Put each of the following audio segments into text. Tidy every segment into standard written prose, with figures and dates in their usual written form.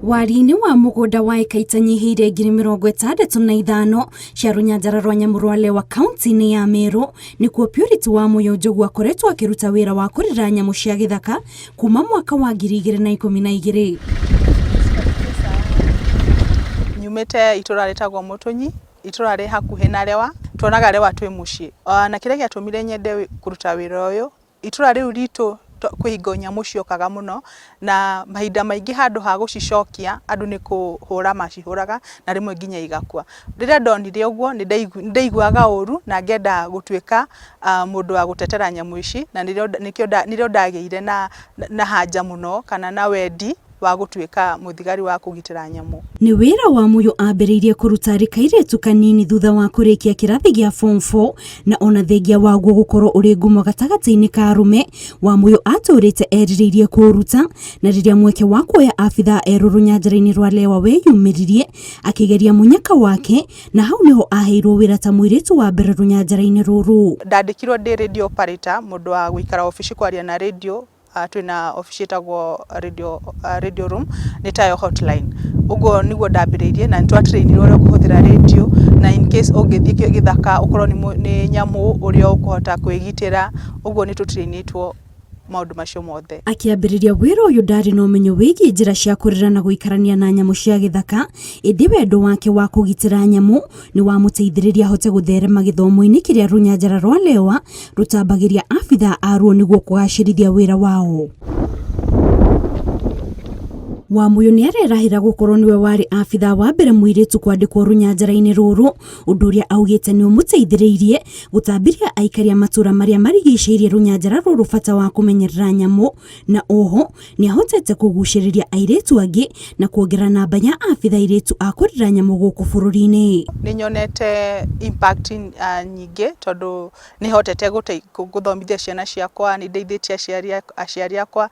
Wariinĩ wa mũgũnda wa ĩka itanyihĩire 65,000 cia rũnyanjara rwa nyamũ rwa Lewa kaunti-inĩ ya Meru nĩkuo Purity Wamuyu Njogu akoretwo akĩruta wĩra wa kũrera nyamũ cia gĩthaka kuma mwaka wa 2012. Nyumĩte itũra rĩtagwo Mũtũnyi, itũra rĩ hakuhĩ na Lewa, tuonaga Lewa twĩ mũciĩ. Na kĩrĩa gĩatũmire nyende kũruta wĩra ũyũ, itũra rĩu ritũ kwĩ hingo nyamũ ciokaga mũno, na mahinda maingĩ handũ ha gũcicokia andũ nĩ kũhũra macihũraga na rĩmwe nginya igakua. Rĩrĩa ndonire ũguo nĩ ndaiguaga ũru na ngenda gũtuĩka mũndũ wa gũtetera nyamũ ici na nĩrĩo ndagĩire na hanja mũno kana na wendi wa gũtuĩka mũthigari wa kũgitĩra nyamũ. Nĩ wĩra Wamuyu ambĩrĩirie kũruta arĩ kairĩtu kanini thutha wa kũrĩkia kĩrathi gĩa form 4 na ona thengia waguo gũkorwo ũrĩ ngumo gatagatĩ-inĩ ka arũme, Wamuyu atũrĩte erirĩirie kũũruta na rĩrĩa mweke wa kuoya abithaa erũ rũnyanjara-inĩ rwa Lewa weyumĩririe akĩgeria mũnyaka wake na hau nĩho aheirwo wĩra ta mũirĩtu wa mbere rũnyanjara-inĩ rũrũ. Ndandĩkirwo ndĩ radio operator, mũndũ wa gũikara obici kwaria na radio twĩna obici ĩtagwo radio, radio room nĩ tayo hotline. Ũguo nĩguo ndambĩrĩirie na nĩ twa train irwo ũrĩa ũkũhũthĩra radio na in case ũngĩthiĩ gĩthaka ũkorwo nĩ nyamũ ũrĩa ũkũhota kwĩgitĩra, ũguo nĩ tũ train ĩtwo maũndũ macio mothe. Akĩambĩrĩria wĩra ũyũ ndarĩ na ũmenyo wĩgiĩ njĩra cia kũrera na gũikarania na nyamũ cia gĩthaka, ĩndĩ wendo wake wa kũgitĩra nyamũ nĩ wamũteithĩrĩria ahote gũtherema gĩthomo-inĩ kĩrĩa rũnyanjara rwa Lewa rũtambagĩria abithaa aruo nĩguo kũgacĩrithia wĩra wao. Wamuyu nĩ arerahĩra gũkorwo nĩwe warĩ abithaa wa mbere mũirĩtu kwandĩkwo rũnyanjara-inĩ rũrũ, ũndũ ũrĩa augĩte nĩ ũmũteithĩrĩirie gũtambiria aikari a matũra marĩa marigicĩirie rũnyanjara rũrũ bata wa kũmenyerera nyamũ, na oho nĩ ahotete kũgucĩrĩria airĩtu angĩ na kuongerera namba ya abitha airĩtu a kũrera nyamũ gũkũ bũrũri-inĩ. Nĩ nyonete impact nyingĩ tondũ nĩ hotete gũthomithia ciana ciakwa, nĩ ndeithĩtie aciari akwa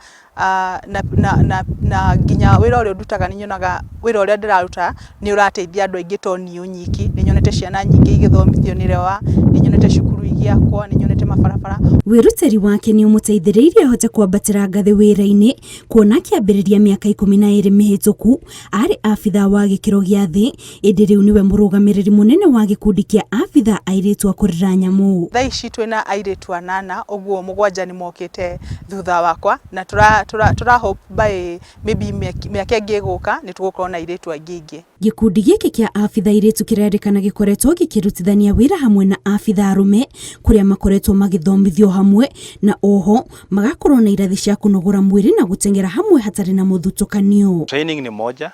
na nginya wĩra ũrĩa ndutaga nĩ nyonaga wĩra ũrĩa ndĩraruta nĩ ũrateithia andũ aingĩ to niĩ nyiki. Nĩ nyonete ciana nyingĩ igĩthomithio nĩ Lewa, nĩ nyonete cukuru igĩakwo, nĩ nyonete mabarabara. Wĩrutĩri wake nĩ ũmũteithĩrĩirie ahote kwambatĩra ngathĩ wĩra-inĩ kuona akĩambĩrĩria mĩaka 12 mĩhĩtũku arĩ abithaa wa gĩkĩro gĩa thĩ, ĩndĩ rĩu nĩwe mũrũgamĩrĩri mũnene wa gĩkundi kĩa abithaa airĩtu a kũrera nyamũ. Thaa ici twĩna airĩtu anana, ũguo mũgwanja nĩ mokĩte thutha wakwa na tũra hope by maybe mĩaka ĩngĩ ĩgũka nĩ tũgũkorwo na airĩtu aingĩ aingĩ. Gĩkundi gĩkĩ kĩa abithaa airĩtu kĩrerĩkana gĩkoretwo gĩkĩrutithania wĩra hamwe na abithaa arũme kũrĩa makoretwo magĩthomithio hamwe na oho magakorwo na irathi cia kũnogora mwĩrĩ na gũteng'era hamwe hatarĩ na mũthutũkanio. Training ni moja,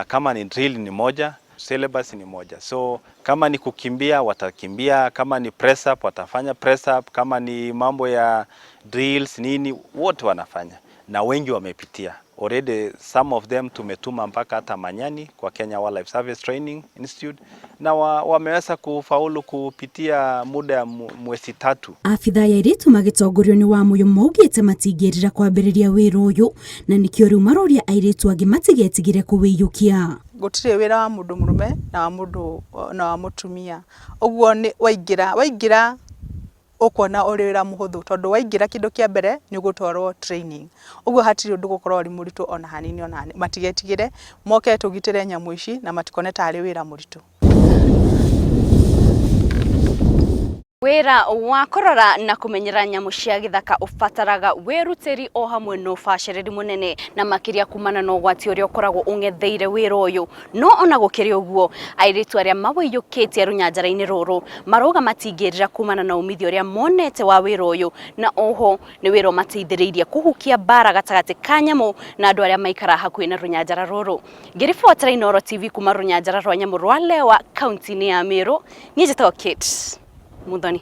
kama ni drill ni moja, syllabus ni moja. So kama ni kukimbia watakimbia, kama ni press up watafanya press up, kama ni mambo ya drills nini wote wanafanya na wengi wamepitia. Already some of them tumetuma mpaka hata Manyani kwa Kenya Wildlife Service Training Institute na wameweza kufaulu kupitia muda ya mwezi 3. Abithaa ya airĩtu magĩtongorio nĩ Wamuyu maugĩte matingĩrira kwambĩrĩria wĩra ũyũ na nĩkĩo rĩu maroria airĩtu angĩ matigetigĩre kũwĩiyũkia. Gũtirĩ wĩra wa mũndũ mũrũme na wa mũndũ na wa mũtumia. Ũguo nĩ waingĩra ũkuona ũrĩ wĩra mũhũthũ tondũ waingĩra kĩndũ kĩa mbere nĩ ũgũtwarwo training. Ũguo hatirĩ ũndũ ũgũkorwo ũrĩ mũritũ ona hanini ona hanini. Matigetigĩre, moke tũgitĩre nyamũ ici na matikone tarĩ wĩra mũritũ. Wĩra wa kũrora na kũmenyera nyamũ cia gĩthaka ũbataraga wĩrutĩri o hamwe na ũbacĩrĩri mũnene na makĩria kumana na ũgwati ũrĩa ũkoragwo ũng'etheire wĩra ũyũ. No ona gũkĩrĩ ũguo, airĩtu arĩa mawĩiyũkĩtie rũnyanjara-inĩ rũrũ marauga matingĩrira kumana na umithio ũrĩa monete wa wĩra ũyũ, na oho nĩ wĩra ũmateithĩrĩirie kũhukia mbara gatagatĩ ka nyamũ na andũ arĩa maikaraga hakuhĩ na rũnyanjara rũrũ. Ngĩribotera Inooro TV kuma rũnyanjara rwa nyamũ rwa Lewa kaunti-inĩ ya Meru, niĩ njĩtagwo Kate Muthoni.